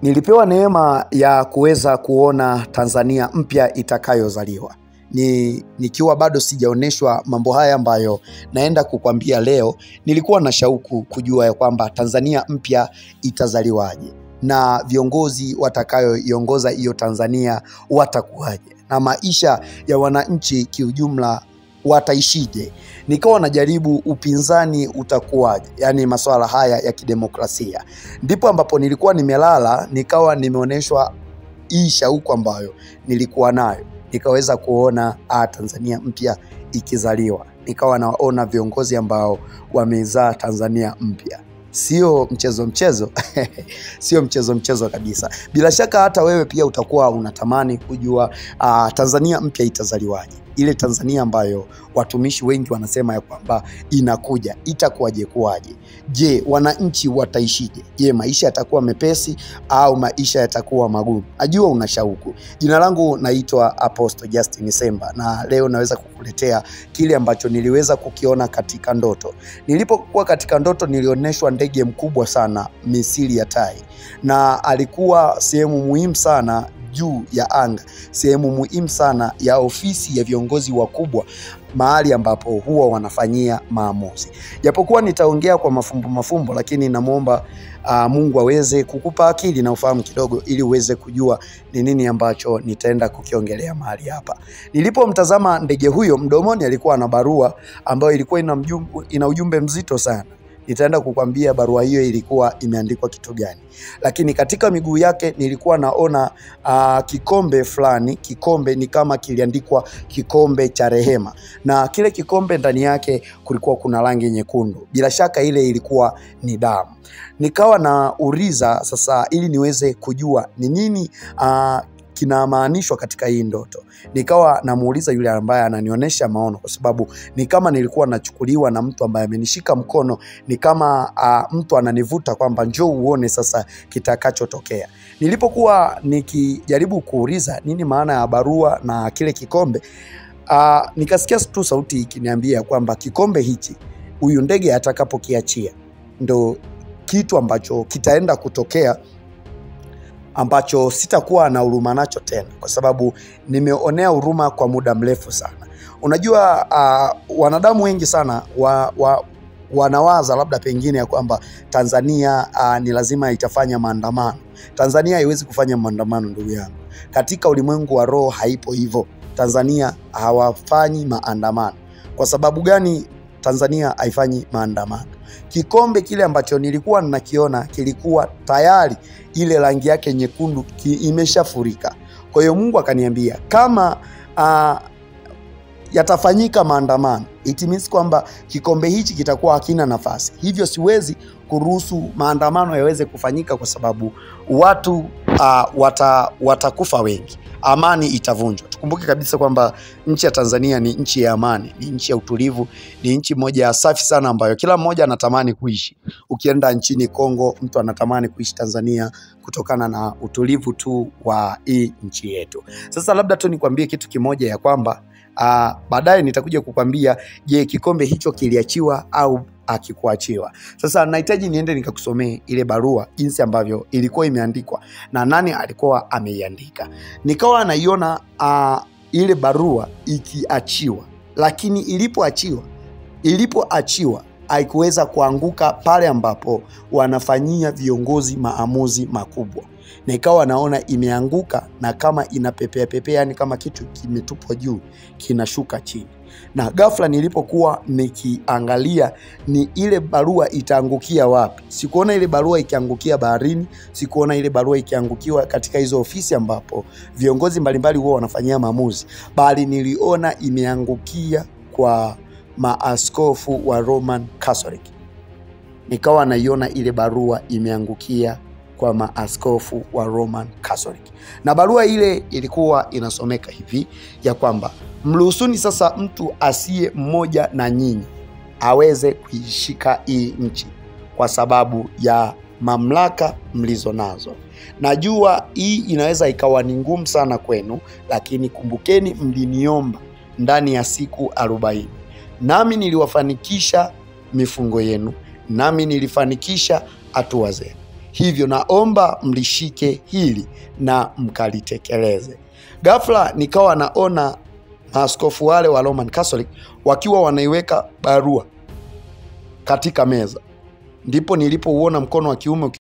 Nilipewa neema ya kuweza kuona Tanzania mpya itakayozaliwa. Nikiwa bado sijaoneshwa mambo haya ambayo naenda kukwambia leo, nilikuwa na shauku kujua ya kwamba Tanzania mpya itazaliwaje na viongozi watakayoiongoza hiyo Tanzania watakuwaje na maisha ya wananchi kiujumla wataishije. Nikawa najaribu upinzani utakuwaje, yani masuala haya ya kidemokrasia. Ndipo ambapo nilikuwa nimelala, nikawa nimeoneshwa hii shauku ambayo nilikuwa nayo. Nikaweza kuona Tanzania mpya ikizaliwa. Nikawa naona viongozi ambao wamezaa Tanzania mpya. Sio mchezo mchezo. Sio mchezo mchezo kabisa. Bila shaka hata wewe pia utakuwa unatamani kujua Tanzania mpya itazaliwaje. Ile Tanzania ambayo watumishi wengi wanasema ya kwamba inakuja, itakuwaje kuwaje? Je, wananchi wataishije? Je, maisha yatakuwa mepesi au maisha yatakuwa magumu? Najua una shauku. Jina langu naitwa Apostle Justin Semba na leo naweza kukuletea kile ambacho niliweza kukiona katika ndoto. Nilipokuwa katika ndoto nilioneshwa ndege mkubwa sana misili ya tai, na alikuwa sehemu muhimu sana juu ya anga, sehemu muhimu sana ya ofisi ya viongozi wakubwa, mahali ambapo huwa wanafanyia maamuzi. Japokuwa nitaongea kwa mafumbo mafumbo, lakini namuomba Mungu aweze kukupa akili na ufahamu kidogo ili uweze kujua ni nini ambacho nitaenda kukiongelea mahali hapa. Nilipomtazama ndege huyo, mdomoni alikuwa na barua ambayo ilikuwa ina ujumbe mzito sana. Nitaenda kukwambia barua hiyo ilikuwa imeandikwa kitu gani. Lakini katika miguu yake nilikuwa naona kikombe fulani. Kikombe ni kama kiliandikwa kikombe cha rehema, na kile kikombe ndani yake kulikuwa kuna rangi nyekundu. Bila shaka ile ilikuwa ni damu. Nikawa nauliza sasa ili niweze kujua ni nini kinamaanishwa katika hii ndoto. Nikawa namuuliza yule ambaye ananionyesha maono, kwa sababu ni kama nilikuwa nachukuliwa na mtu ambaye amenishika mkono, ni kama mtu ananivuta kwamba njoo uone sasa kitakachotokea. Nilipokuwa nikijaribu kuuliza nini maana ya barua na kile kikombe, nikasikia tu sauti ikiniambia kwamba kikombe hichi huyu ndege atakapokiachia ndo kitu ambacho kitaenda kutokea, ambacho sitakuwa na huruma nacho tena, kwa sababu nimeonea huruma kwa muda mrefu sana. Unajua wanadamu wengi sana wanawaza labda pengine ya kwamba Tanzania ni lazima itafanya maandamano. Tanzania haiwezi kufanya maandamano, ndugu yangu. Katika ulimwengu wa roho haipo hivyo. Tanzania hawafanyi maandamano. Kwa sababu gani Tanzania haifanyi maandamano? Kikombe kile ambacho nilikuwa ninakiona kilikuwa tayari ile rangi yake nyekundu imeshafurika. Kwa hiyo Mungu akaniambia kama yatafanyika maandamano, it means kwamba kikombe hichi kitakuwa hakina nafasi. Hivyo siwezi kuruhusu maandamano yaweze kufanyika, kwa sababu watu watakufa wengi, amani itavunjwa. Tukumbuke kabisa kwamba nchi ya Tanzania ni nchi ya amani, ni nchi ya utulivu, ni nchi moja safi sana ambayo kila mmoja anatamani kuishi. Ukienda nchini Kongo, mtu anatamani kuishi Tanzania kutokana na utulivu tu wa hii nchi yetu. Sasa labda tu nikwambie kitu kimoja ya kwamba baadaye nitakuja kukwambia je, kikombe hicho kiliachiwa au akikuachiwa. Sasa nahitaji niende nikakusomee ile barua jinsi ambavyo ilikuwa imeandikwa na nani alikuwa ameiandika. Nikawa naiona ile barua ikiachiwa, lakini ilipoachiwa haikuweza kuanguka pale ambapo wanafanyia viongozi maamuzi makubwa. Nikawa naona imeanguka na kama inapepea pepea, yani kama kitu kimetupwa juu kinashuka chini. Na ghafla nilipokuwa nikiangalia ni ile barua itaangukia wapi, sikuona ile barua ikiangukia baharini, sikuona ile barua ikiangukiwa katika hizo ofisi ambapo viongozi mbalimbali huwa wanafanyia maamuzi, bali niliona imeangukia kwa maaskofu wa Roman Catholic. Nikawa naiona ile barua imeangukia kwa maaskofu wa Roman Catholic. Na barua ile ilikuwa inasomeka hivi ya kwamba mruhusuni sasa mtu asiye mmoja na nyinyi aweze kuishika hii nchi kwa sababu ya mamlaka mlizo nazo. Najua hii inaweza ikawa ni ngumu sana kwenu, lakini kumbukeni mliniomba ndani ya siku 40. Nami niliwafanikisha mifungo yenu, nami nilifanikisha hatua zenu. Hivyo naomba mlishike hili na mkalitekeleze. Ghafla nikawa naona maaskofu wale wa Roman Catholic wakiwa wanaiweka barua katika meza. Ndipo nilipouona mkono wa kiume